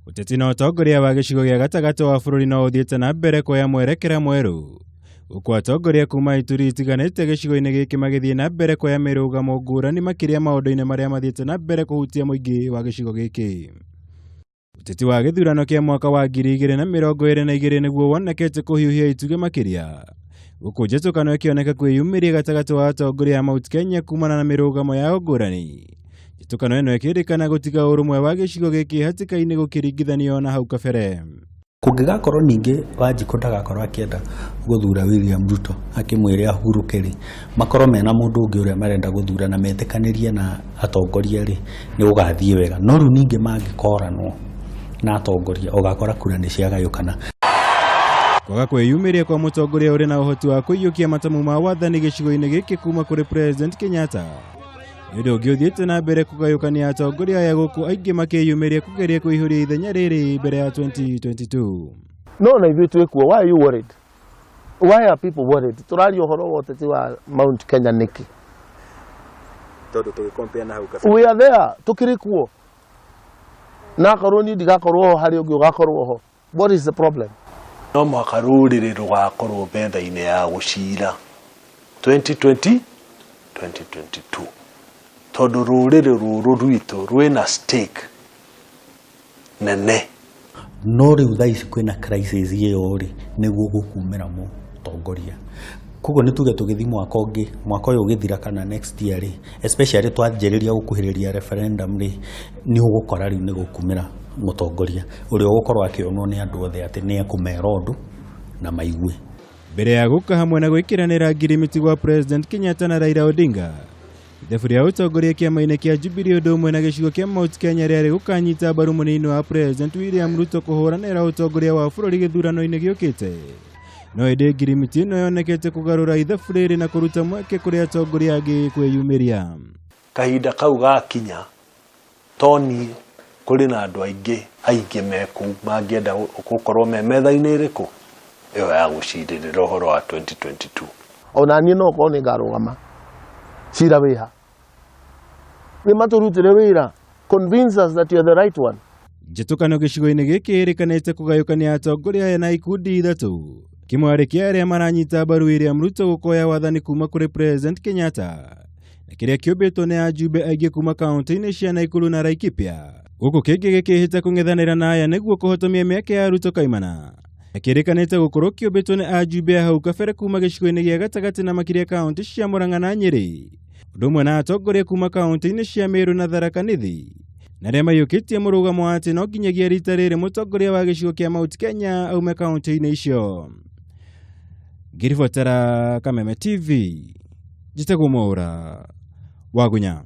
Ũteti na ũtongoria wa gĩcigo gĩa gatagatĩ wa bũrũri no ũthiĩte na mbere kuoya mwerekera mwerũ, gũkũ atongoria kuma ituri itiganĩte gĩcigo-inĩ gĩkĩ magĩthiĩ na mbere kuoya mĩrũgamo ngũrani makĩria maũndũ-inĩ marĩa mathiĩte na mbere kũhutia mũingĩ wa gĩcigo gĩkĩ. Ũteti wa gĩthurano kĩa mwaka wa 2022 nĩguo wonekete kũhiũhia itugĩ makĩria, gũkũ njatũkano ĩkĩoneka kwĩyumĩria gatagatĩ wa atongoria a Mount Kenya kumana na mĩrũgamo yao ngũrani. Njatũkano ĩno ĩkĩrĩkana gũtiga ũrũmwe wa gĩcigo gĩkĩ hatĩka-inĩ gũkĩringithanio na hau kabere. Kũngĩgakorwo ningĩ Wanjikũ ndagakorwo akĩenda gũthura William Ruto akĩmwĩre ahurũke rĩ, makorwo mena mũndũ ũngĩ ũrĩa marenda gũthura na metĩkanĩrie na atongoria rĩ, nĩ gũgathiĩ wega. No rĩu ningĩ mangĩkoranwo na atongoria ũgakora kura nĩ ciagayũkana. Kwaga kwĩyumĩria kwa mũtongoria ũrĩ na ũhoti wa kũiyũkia matamu ma wathani gĩcigo-inĩ gĩkĩ kuma kũrĩ President Kenyatta nĩ ũndũ ũngĩ ũthiĩte na mbere kũgayũkania atongoria aya gũkũ aingĩ makĩyumĩria kũgeria kũihũria ithenya rĩrĩ mbere ya 2022. No na ithuĩ twĩ kuo. Why are you worried? Why are people worried? Tũraria ũhoro wa ũteti wa Mount Kenya nĩkĩ? Tondũ tũgĩkompea na hau kabere. We are there, tũkĩrĩ kuo, na akorwo niĩ ndigakorwo ho, harĩ ũngĩ ũgakorwo ho. What is the problem? No mũhaka rũrĩrĩ rũgakorwo metha-inĩ ya gũcira 2020 2022, tondũ rũrĩrĩ rũrũ rwitũ rwĩna stake nene. No rĩu thaa ici kwĩna crisis ĩyo rĩ, nĩguo gũkumĩra mũtongoria. Koguo nĩ tuge tũgĩthiĩ mwaka ũngĩ, mwaka ũyũ ũgĩthira kana next year rĩ, especially twanjĩrĩria gũkuhĩrĩria referendum rĩ, nĩ ũgũkora rĩu nĩ gũkumĩra mũtongoria ũrĩa ũgũkorwo akĩonwo nĩ andũ othe atĩ nĩ ekũmera ũndũ na maigue. Mbere ya gũka hamwe na gwĩkĩranĩra ngirimiti gwa President Kenyatta na Raila Odinga, ithabu rĩa ũtongoria kĩama-inĩ kĩa Jubilee ũndũ ũmwe na gĩcigo kĩa Mount Kenya rĩarĩ gũkanyita mbaru mũnini wa President William Ruto kũhũranĩra ũtongoria wa bũrũri gĩthurano-inĩ gĩũkĩte. No ĩndĩ ngirimiti ĩno yonekete kũgarũra ithabu rĩrĩ na kũruta mweke kũrĩ atongoria angĩ kwĩyumĩria. Kahinda kau gakinya, to niĩ, kũrĩ na andũ aingĩ aingĩ me kũu mangĩenda gũkorwo me metha-inĩ ĩrĩkũ ĩyo ya gũcirĩrĩra ũhoro wa 2022. Ona niĩ no korwo nĩ ngarũgama, cira wĩha nĩ matũrutĩre wĩra. Convince us that you're the right one. Njĩtũkano gĩcigo-inĩ gĩkĩ ĩrĩkanĩte kũgayũkania atongoria aya na ikundi ithatũ, kĩmwe arĩ kĩa arĩa maranyita mbaru William Ruto gũkoya wathani kuma kũrĩ President Kenyatta, na kĩrĩa kĩũmbĩtwo nĩ ajumbe aingĩ kuma kaunti-inĩ cia Nakuru na Laikipia, gũkũ kĩngĩ gĩkĩhĩta kũng'ethanĩra na aya nĩguo kũhotomia mĩeke ya Ruto kaimana, na kĩrĩkanĩte gũkorwo kĩũmbĩtwo nĩ ajumbe a hau kabere kuma gĩcigo-inĩ gĩa gatagatĩ na makĩria kaunti cia Murang'a na Nyĩrĩ, ũndũ ũmwe na atongoria kuma kaunti-inĩ cia Meru na Tharaka Nithi, na arĩa maiyũkĩtie mũrũgamo wa atĩ no nginyagia rita rĩrĩ mũtongoria wa gĩcigo kĩa Mount Kenya aume kaunti-inĩ icio. Ngĩribotera Kameme TV, njĩtagwo Mwaũra Wagunya.